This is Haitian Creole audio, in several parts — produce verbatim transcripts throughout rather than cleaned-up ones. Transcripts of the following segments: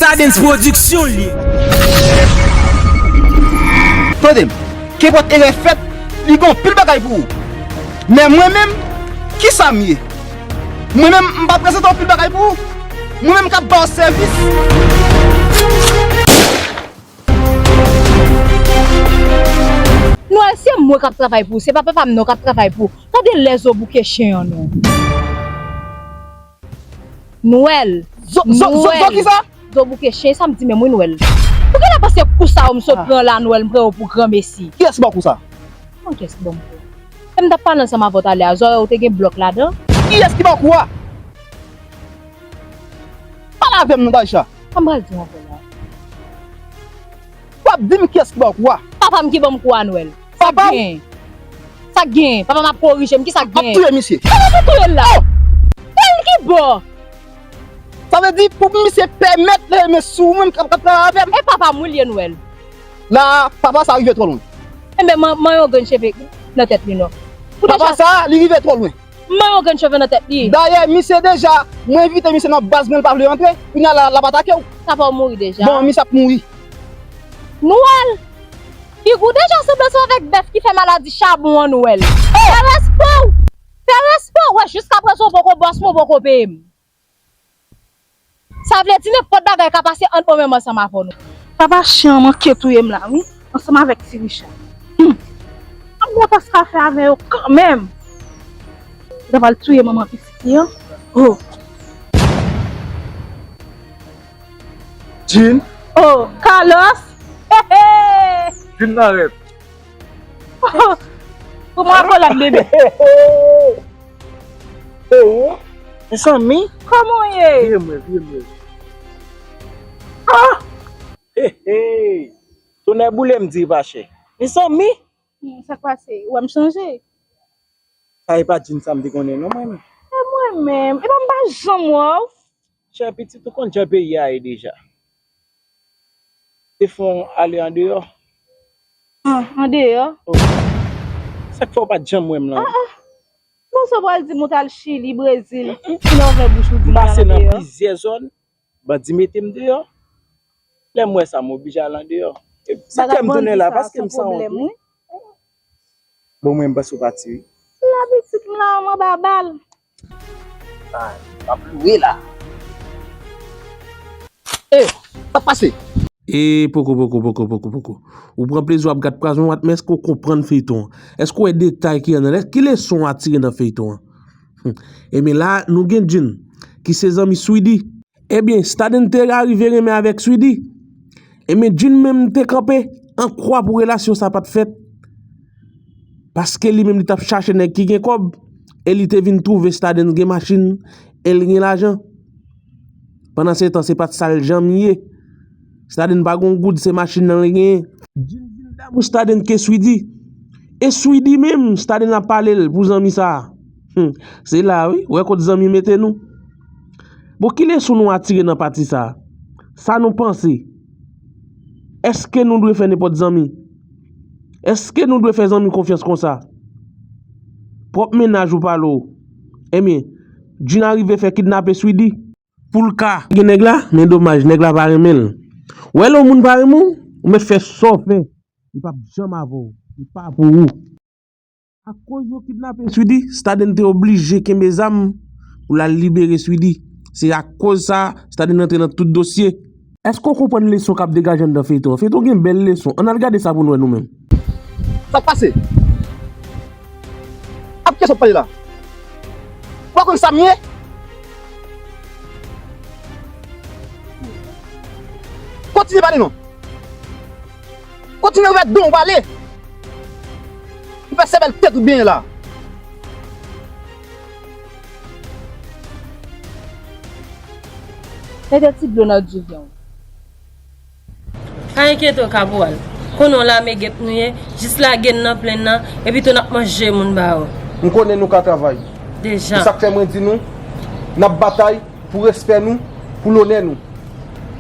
Stardens Production li ye. Tande m, kenpòt erè fèt, li gen anpil bagay pou ou. Men mwen menm, kisa m ye? Mwen menm, m pa prezante anpil bagay pou ou. Mwen menm k ap ba w sèvis. Nwèl, se mwen k ap travay pou ou, se pa papa m non k ap travay pou ou. Tande lè zo bouke chen an non. Nwèl. Zo, zo, zo, zo Nwèl. Kisa? Zo bouke chen, sa m di menm wi Nwèl. Ou genlè panse kou sa yo m sot pran la Nwèl, m pran yo pou granmesi. Kiyès ki ba w kou sa? Kòman kiyès ki ban m kou? E m t ap pale ansanm avè w talè a, zòrèy ou te gen blòk ladan. Kiyès ki ba w kou a? Pale avè m non, Taïsha. Sa m pral di w ankò la? W ap di m kiyès ki ba w kou a? Papa m ki ban m kou a Nwèl. Sa k genyen? Sa k genyen? Papa m ap korije m, kisa k genyen? Ap touye misye. Kòman pou touye l la? Oh! Touye l ki bò? Sa vle di pou misye pèmèt leve men sou mwen k ap, k ap travay avè m? E papa m wi l ye Nwèl. La, papa sa rive twò lwen. Enben, man, man yon grenn cheve nan tèt li non. Papa sa, li rive twò lwen. Man yon grenn cheve nan tèt li. Dayè, misye deja, mwen envite misye nan baz mwen, l pa vle antre. Kounye a la, l ap atake w. Sa fè w mouri deja. Bon, misye ap mouri. Nwèl! Figi w deja sanble ansanm avèk bèf ki fè maladi chabon an Nwèl. Fè respè w! Fè respè w! Wè, jiskaprezan w poko bòs mwen, w poko peye m. Sa vle di nenpòt bagay ka pase ant mwen menm ansanm avè w. Papa chen an manke touye m la wi, ansanm avèk ti Richard. Hmm. An bon tas ka fè avè yo kanmenm. Yo ta pral touye manman pitit li an. Oh. Jean. Oh, Carlos. Hey, hey. Jean nan rèv. Pou mwen akolad bebe. Oh, mezanmi. Kòman w ye? Vire mwen, vire mwen. Ah! Hey, hey. Tonnè boule m di pa chè. Mezanmi. Hmm, sa k pase? Ou wè m chanje? Sa e pa Jean sa m te konnen non mwen menm. E mwen menm. E pa m pa janm wè w. Chè pitit ou konn jan peyi a ye deja. Te fon ale andeyò. Ah, andeyò? Oh. Sa k fè w pa t janm wè m lan? Ah, ah. Bon, sa w pral di m ou t al Chili, Brezil, ki nan ouvè bouch ou di m t al andeyò? M pase nan plizyè zòn, bandi mete m deyò. Lè m wè sa, m oblije al andeyò. E sa k fè m tounen la, paske m sanwont wi. Bon, mwen, m panse w pati wi. La pitit m la, m anba bal. Ay, m ap loure la. E, sa k pase? E poko, poko, poko, poko, poko. Ou pran plezi w ap gad praz mwen, wat, men èske w konprann feyton an? Èske w wè detay ki anndan l? Ki leson w atire nan feyton an? Hmm. Ebyen la, nou gen Jean, ki se zanmi Swidi. Ebyen, Staden te arive renmen avèk Swidi. Ebyen, Jean menm te kanpe an kwa pou relasyon sa pa t fèt. Paske li menm li t ap chache nèg ki gen kòb. E li te vin twouve Staden gen machin. E l gen lajan. Pandan se tan, se pa t sa l janm ye. Staden pa gon goud, se machin nan l genyen. Jean vin damou Staden ke Swidi. E Swidi menm, Staden ap pale l pou zanmi sa a. Hmm, se la wi, wè kot zanmi mete nou. Bon, ki leson nou atire nan pati sa a? Sa nou panse? Èske nou dwe fè nenpòt zanmi? Èske nou dwe fè zanmi konfyans konsa? Pwòp mennaj ou pale w. Ebyen, Jean arive fè kidnape Swidi. Pou l ka gen nèg la, men domaj, nèg la pa renmen l. Ou wè lè yon moun pa renmen w, ou mèt fè sa w fè, li p ap janm avè w, li pa pou ou. Akoz yo kidnape Swidi, Staden te oblije kenbe zam pou l al libere Swidi. Se akoz sa, Staden rantre nan tout dosye. Èske w konprann leson k ap degaje anndan feyton an? Feyton gen bèl leson. Ann al gade sa pou n wè nou menm. Sa k pase? Ap kiyès w ap pale la? Ou pa konn sa m ye? Kontinye pale non. Kontinye ouvè don w pale. M fè sèvèl tèt ou benyen la. Mete ti dlo nan diven w. Pa enkyete w, Kaporal. Konnen w lame gèp nou ye, jis lage n nan plenn nan, epi tou n ap manje moun ba yo. M konnen nou ka travay. Deja. Se sa k fè mwen di nou, n ap batay pou respè nou, pou lonè nou.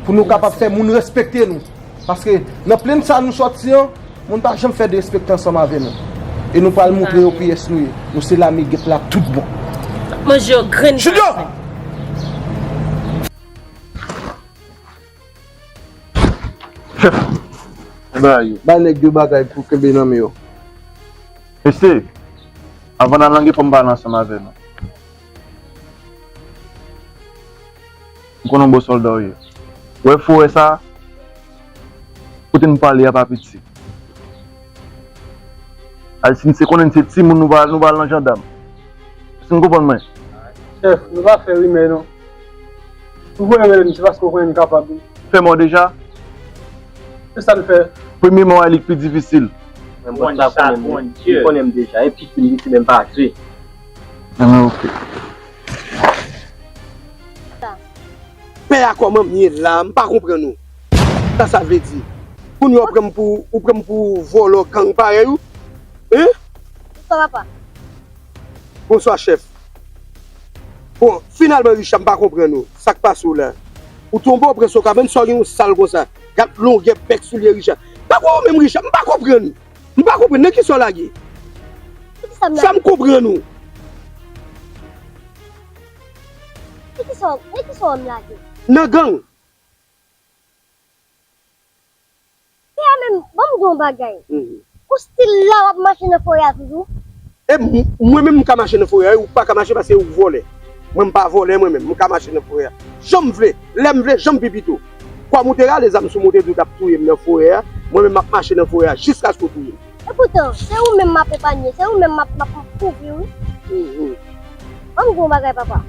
Pou nou kapab fè moun respekte nou. Paske nan plenn sa nou sòti an, moun pa janm fè derespekte ansanm avè nou. E nou pral montre yo kiyès nou ye. Nou se lame gèp la tout bon. Manje yo grenn. Junior! Bay nèg yo bagay pou kenbe nan men yo. Mesye, avan n al nan geto, m pale ansanm avè nou. M konnen w bon sòlda w ye. Ou wè forè sa, kote n prale a pa piti. Alsin se konnen se timoun nou pral, nou pral nan jandam. Èske n konprann mwen? Chèf, nou pa fè rimè non. Si w voye rele m, se paske w konnen n kapab wi. Fè mò deja? Se sa n fè. Premye mò a li k pi difisil. Men bòs la konnen m, li konnen m deja. E pitit li se menm pa jwe. Anben, ok. Pè a kòman m ye la? M pa konprann ou. Sa sa vle di? Kounye a ou pran m pou, ou pran m pou vòlò gang parèy ou? Hein? Bonswa, papa. Bonswa, chèf. Bon, finalman, Richard, m pa konprann ou. Sa k pase w la? Ou tonbe, ou pran sokabann, sa w gen yon sal konsa. Gad longè bèk soulye Richard. Papa, ou menm, Richard, m pa konprann. M pa konprann. Nan kisa w lage? Fè m konprann ou. Nan kisa w, nan kisa w lage? Nan gang. Pè a menm, ban m di w yon bagay. Mhm. Ou still la w ap mache nan forè a toujou? E m-, mwen menm m ka mache nan forè a, ou pa ka mache paske ou vòlè. Mwen m pa vòlè mwen menm, m ka mache nan forè a. Jan m vle, lè m vle, jan m pi pito. Kòm ou te rale zam sou mwen, ou te di w t ap touye m nan forè a, mwen menm m ap mache nan forè a jiskaske w touye m. Epoutan, se ou menm m ap epanye, se ou menm m ap, m ap, m ap kouvri wi. Mhm. Ban m di w yon bagay, papa.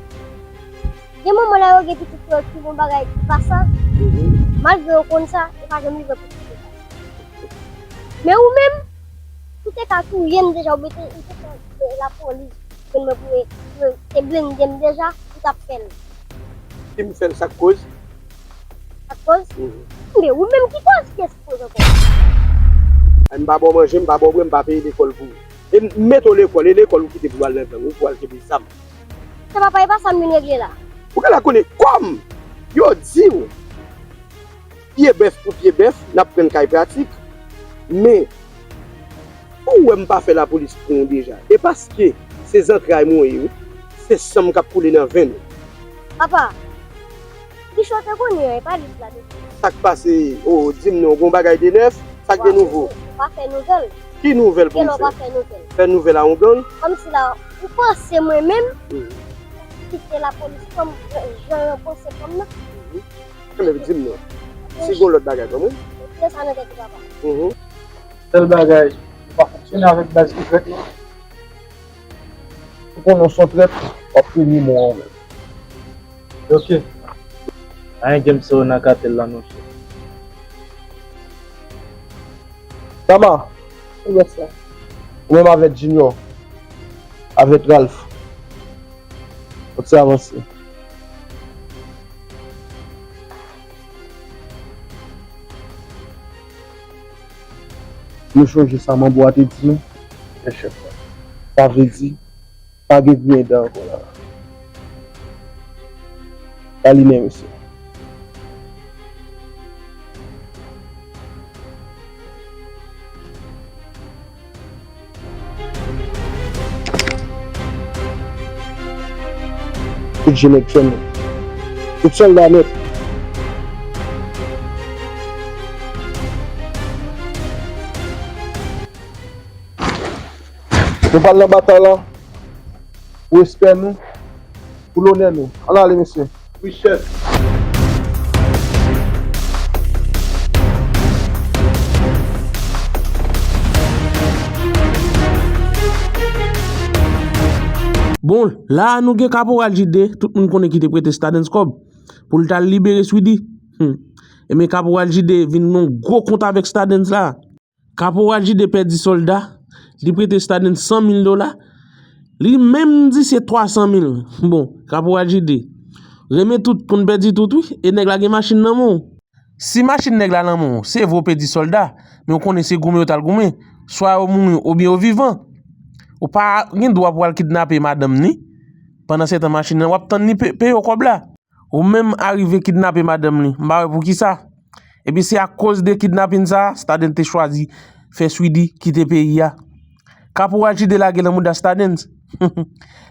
Gen moman lè yo gen pitit yo, yo ekri yon bagay ki pa sa. Mhm. Malgre yo konn sa, yo pa janm livre pitit yo sa. Men ou menm, ou te ka touye m deja, ou te, ou te ka lapolis jwenn mwen pou e, e, e blende m deja, ou t ap fè l. Si m fè l, sa k koz? Sa k koz? Mhm. Men ou menm ki koz, ki koz ankò? Ay, m pa ba w manje, m pa ba w bwè, m pa peye lekòl pou ou. E m mete w lekòl, e lekòl ou kite pou w al nan gang, ou pou w al kenbe zam. Se papa, e pa sa m vin regle la. Ou genlè konnen kòm yo di w, pye bèf pou pye bèf, n ap pran kay pratik. Men, ou wè m pa fè lapolis pran w deja. E paske se zantray mwen ye, wi. Se san m k ap koule nan venn ou. Papa, Bichon te konnen, e pa li k la deja. Sa k pase? O, di m non, gon bagay de nèf? Sa k de nouvo? Ou pa fè nouvèl. Ki nouvèl pou m fè? Ou pa fè nouvèl. Fè nouvèl a yon gang? Kòmsi la, ou panse mwen menm, mhm, kite lapolis kòm jan yo panse kòm nan? Mhm. Enben, di m non. Si gon lòt bagay, ban mwen. Retire sa nan tèt ou, papa. Mhm. Sèl bagay, ou pa fonksyone avèk baz ki trèt non. Ou konnen w se yon trèt, w ap premye mo a ou menm. Ok. Anyen game sa yo nan katèl la, non, chèf. Tama. Yes, sir. Ou menm avèk Junior, avèk Ralph, nou ti avanse. Nou chonje sa manbo a te di nou? Wi, chèf. Sa vle di, pa gen griyen dan ankò la. Pa li menm, mesye. Tout je nèg fèmen. Tout sòlda nèt. Nou pral nan batay la pou respè nou, pou lonè nou. Ann ale, mesye. Wi, chèf. Bon, la a nou gen Kaporal Jide, tout moun konnen ki te prete Stadens kòb pou l t al libere Swidi. Hmm. Ebyen, Kaporal Jide vin nan yon gwo kont avèk Stadens la. Kaporal Jide pèdi sòlda, li prete Stadens san mil dola, li menm di se twa san mil. Bon, Kaporal Jide, renmen tout, konn pèdi tout wi, e nèg la gen machin nan men w. Si machin nèg la nan men w, se vre w pèdi sòlda, men w konnen se goumen yo t al goumen, swa yo mouri oubyen yo vivan. Ou pa gen dwa pou al kidnape madanm ni, pandan se tan machin nan, w ap tann li pe-, peye w kòb la. Ou menm arive kidnape madanm li, m pa wè poukisa. Epi se akoz de kidnapin sa a, Stadens te chwazi fè Swidi kite peyi a. Kaporal Jide lage l an mouda Stadens.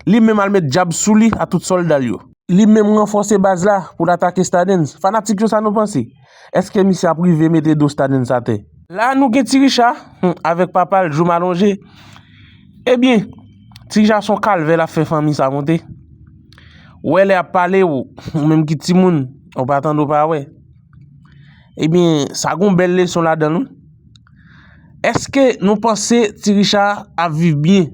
Li menm al met djab sou li a tout sòlda l yo. Li menm ranfòse baz la pou l atake Stardens. Fanatik yo, sa nou panse? Èske misye ap rive mete do Stardens atè? La nou gen Ti Richa, hmm, avèk papa l, Jou Malonje. Ebyen, Ti Richa se yon kalvè l ap fè fanmi sa monte. Ou wè lè y ap pale, ou, ou menm ki timoun, ou pa tande, ou pa wè. Ebyen, sa gon bèl leson ladan l, wi. Èske nou panse Ti Richa ap viv byen?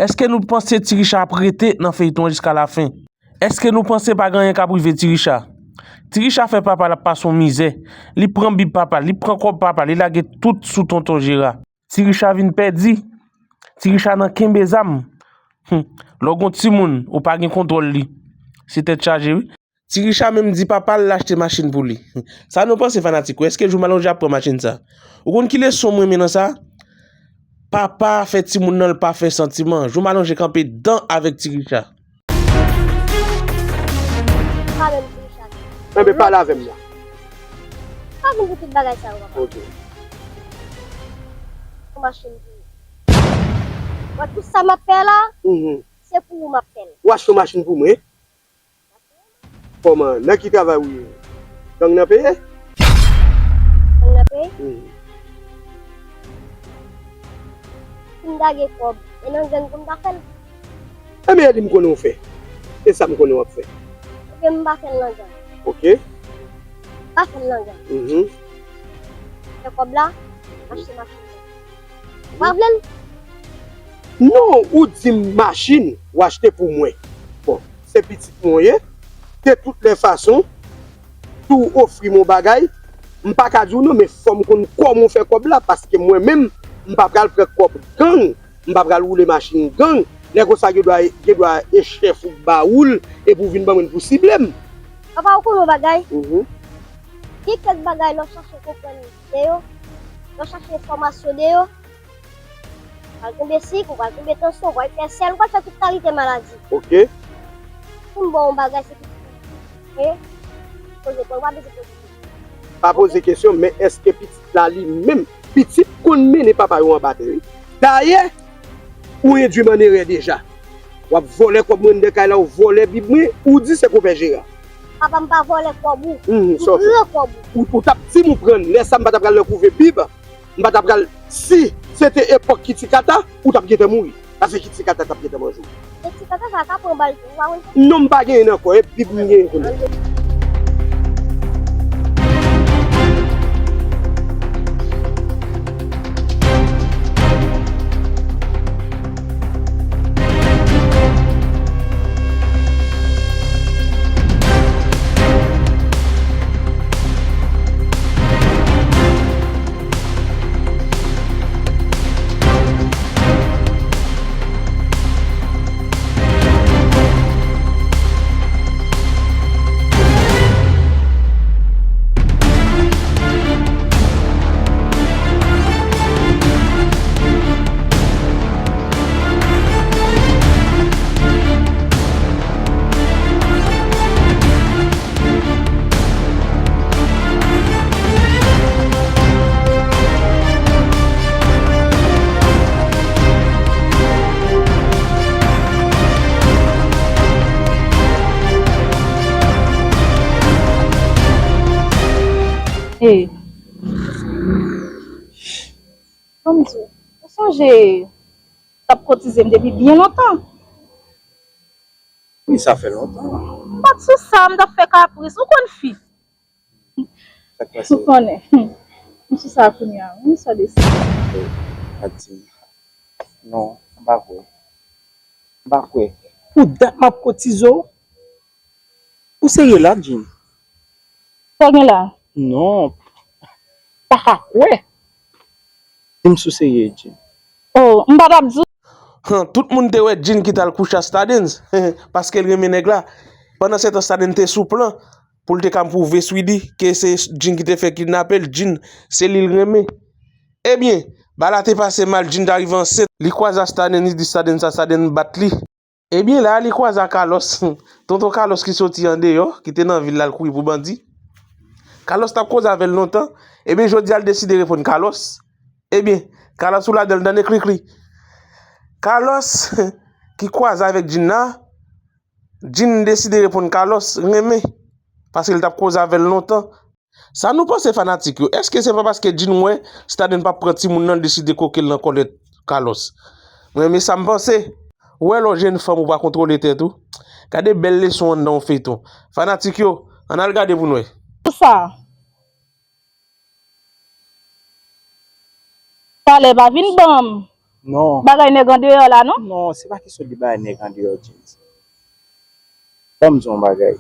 Èske nou panse Ti Richa ap rete nan feyton an jiska lafen? Èske nou panse pa gen anyen k ap rive Ti Richa? Ti Richa fè papa l ap pase yon mizè. Li pran bib papa l, li pran kòb papa l, li lage tout sou tonton Jera. Ti Richa vin pèdi. Ti Richa nan kenbe zam. Hum. Lè w gon timoun, ou pa gen kontwòl li. Se tèt chaje, wi. Ti Richa menm di papa l l achte machin pou li. Sa nou panse, fanatik yo? Èske Jou Malonje ap pran machin sa? Ou konn ki leson m renmen nan sa? Papa fè timoun nan l pa fè santiman. Jou Malonje kanpe dan avèk Ti Richa. Pa menm Ti Richa. Enben, pale avè m la. Pa vin pou tout bagay sa yo, papa. Ok. Ou machin pou ou. Wè tout sa m ap fè la, mhm, se pou ou m ap fè l. Ou achte yon machin pou mwen? Kòman? Nan ki travay ou ye? Gang nan peye? Gang nan peye? Mhm. Si m ta gen kòb, e nan gang pou m ta fè l. Enben, e li m konnen w fè. E sa m konnen w ap fè. Ebyen, m pa fè l nan gang. Ok. M pa fè l nan gang. Mhm. Fè kòb la, m achte machin nan. Ou pa vle l? Non, ou di m machin, ou achte pou mwen. Bon, se pitit mwen w ye. De tout lè fason, si w ofri m yon bagay, m pa ka di w non, men fò m konn kòman w fè kòb la, paske mwen menm, m pa pral pran kòb gang, m pa pral woule machin gang. Lè konsa, gen dwa, gen dwa e chèf ou k ba ou l, epi w vin ban mwen l pou sible m. Papa, ou konnen yon bagay? Mhm. Gen kèk bagay lè w chache konprann de yo, lè w chache enfòmasyon de yo, ou pral tonbe sik, ou pral tonbe tansyon, ou pral fè sèl, ou pral fè tout kalite maladi. Ok. Pou m ba w yon bagay, se pitit ou ye. Poze, pa bezwen poze kesyon. Pa poze kesyon, men èske pitit la li menm, pitit konn mennen papa yo anba tè, wi. Dayè, ou endui m an erè deja. W ap vòlè kòb mwen anndan kay la, ou vòlè bib mwen, ou di se konpè Jera. Papa, m pa vòlè kòb ou. Mhm, m pran kòb ou. Ou, ou t ap di m ou pran l. Lè sa m pa t ap pral nan kouve bib. M pa t ap pral, si se te epòk Kiti Kata, ou t ap gentan mouri. Paske Kiti Kata t ap gentan manje w. Kiti Kata sa ka pran bal tou, ou pa konn sa? Non, m pa genyen nan kò, e bib m genyen kounye a. Hey. Ban m di w, ou sonje t ap kotize m depi byen lontan. Wi, sa fè lontan. M pa t sou sa, m t ap fè kapris. Ou konn fi. Sa k pase? Ou konnen. M sou sa kounye a, wi, sa desann. Pa di m. Non, m pa kwè. M pa kwè. Pou dat m ap kotize w. Ou serye la, Jean? Sa w gen la? Non. Pa ka kwè. Di m si w serye, Jean. Oh, m pa t ap di w. Han, tout moun te wè Jean ki t al kouche a Stardens, paske l renmen nèg la. Pandan se tan, Stardens te sou plan pou l te ka pwouve Sweety ke se Jean ki te fè kidnape l. Jean, se li l renmen. Ebyen, bagay la te pase mal, Jean t arive ansent. Li kwaze a Stardens, li di Stardens sa, Stardens bat li. Ebyen, la a li kwaze a Carlos. Tonton Carlos ki soti andeyò, ki te nan vil la, l kouri pou bandi. Carlos t ap koze avè l lontan. Ebyen, jodi a, l deside reponn Carlos. Ebyen, Carlos, ou ladan l, tande krikri. Carlos, ki kwaze avèk Jean la, Jean deside reponn Carlos renmen, paske l t ap koze avè l lontan. Sa nou panse fanatik yo? Èske se pa paske Jean wè Staden p ap pran timoun nan, l deside koke l nan kòlèt Carlos? Mwen, men sa m panse. Ou wè lè w jèn fanm ou pa kontwole tèt ou? Gade bèl leson anndan yon feyton. Fanatik yo, ann al gade pou n wè. Pou sa. Talè pa vin ban m Non. Bagay nèg andeyò la, non? Non, se pa kesyon de bagay nèg andeyò, James. Ban m di w yon bagay.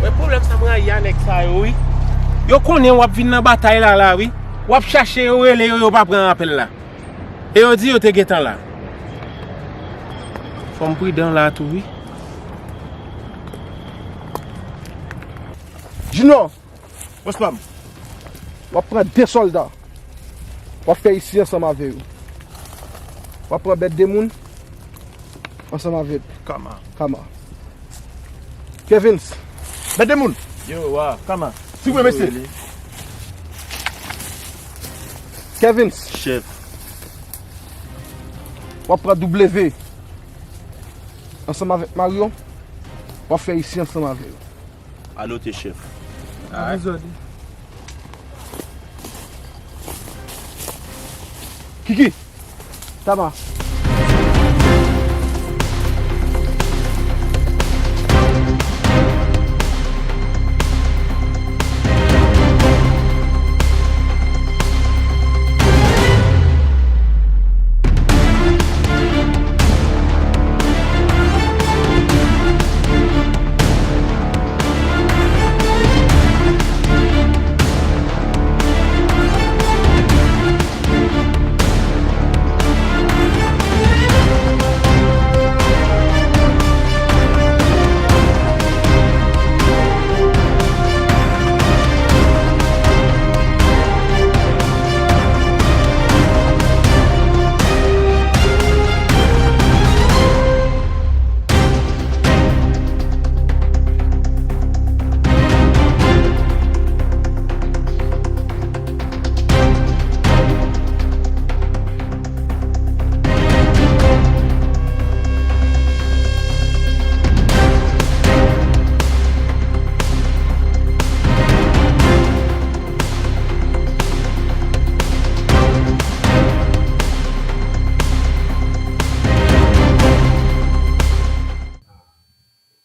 Wè pwoblèm sa m rayi a nèg sa yo wi. Yo konnen w ap vin nan batay la la wi. W ap chache yo, rele yo, yo pa pran apèl la. E yo di yo te gentan la. Fò m pridan la tou wi. Junior, bòs pa m. W ap pran de sòlda. W ap fè isi ansanm avè yo. W ap pran bèt de moun ansanm avèk Kama. Kama. Kevins. Bèt de moun. Yo, wa, Kama. Silvouplè, mesye. Kevins. Chèf. W ap pran W ansanm avèk Marion. W ap fè isi ansanm avè yo. Anote, chèf. Kiki. Tama.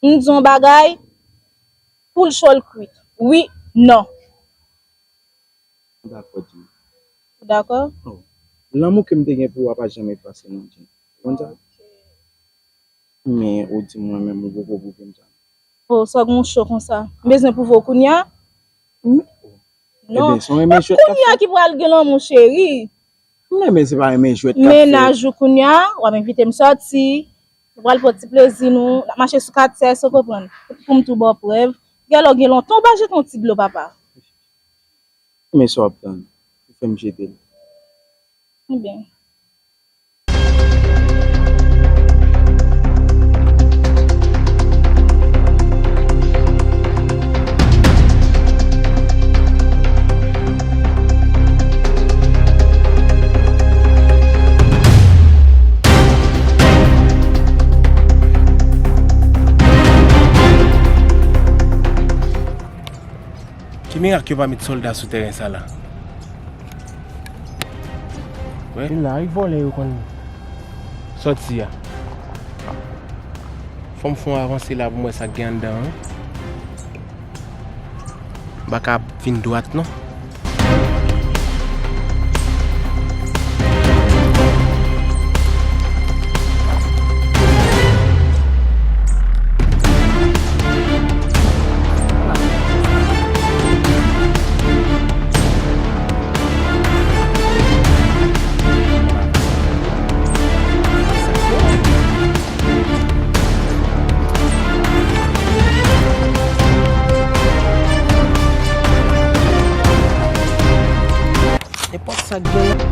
M di yon bagay, poul cho l kwit. Wi, non. M dakò, Jim. Ou dakò? Oh. Lanmou ke m te gen pou ou a pa janm efase non, Jim. Ou konn sa? Ok. Men ou di mwen menm ou poko pwouve m sa. Oh, sa gon cho konsa. M bezwen pwouve w kounye a? Wi. Non. Ebyen, se yon renmen jwèt k ap fèt. Kounye a ki pral gen lanmou, cheri. Men, men se pa renmen jwèt k ap fèt. Mennaj ou kounye a, w ap envite m sòti. Nou pral pran ti plezi nou. N ap mache sou kat sèz, ou konprann? Pou m tou ba w prèv. Gèlè w gen lontan ou pa jete yon ti dlo, papa. Men sa w ap tann pou fè m jete l. Ebyen. Mirak yo pa met sòlda sou teren sa la. Wè. Se la wi vòlè yo konn sòti a. Fò m fè yon avanse la pou m wè sa k gen anndan an. M pa ka vin dwat non. Nenpòt sa k gen la.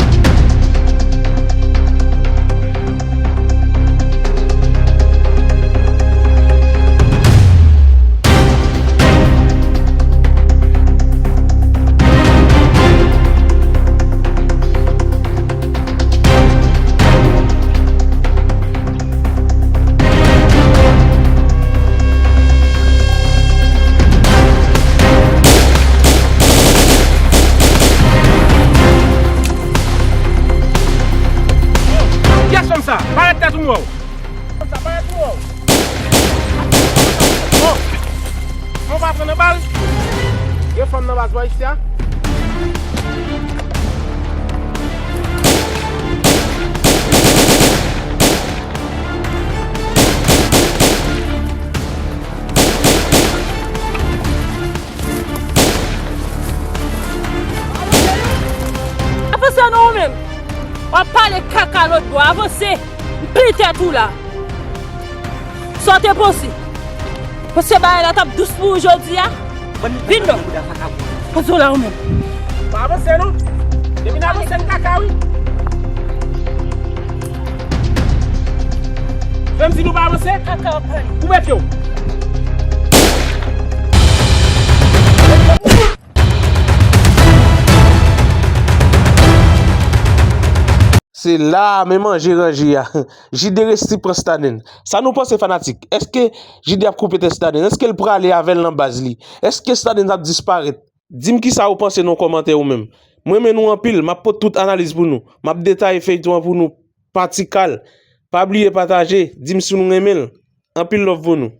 Yes, fanm sa, parèt tèt ou m wè w. Fanm sa, parèt m wè w. Oh! Fanm pa pran nan bal. Gen fanm nan baz bò isi a. Avanse non ou menm. W ap pale kaka lòt bò, avanse. M plen tèt ou la. Sa w te panse? Panse bagay la t ap dous pou ou jodi a? Vin non. Panse w la ou menm. Pa avanse non. Depi n avanse n kaka wi. Menm si nou pa avanse, kaka w ap pale. Ou mete w. Se la a men manje ranje a. J D resi pran Staden. Sa nou panse fanatik? Èske J D ap koupe tèt Staden? Èske l prale avè l nan baz li? Èske Staden ap disparèt? Di m kisa ou panse nan kòmantè ou menm. Mwen renmen nou anpil, m ap pote tout analiz pou nou. M ap detaye feyton an pou nou pa ti kal. Pa bliye pataje, di m si nou renmen l. Anpil love pou nou.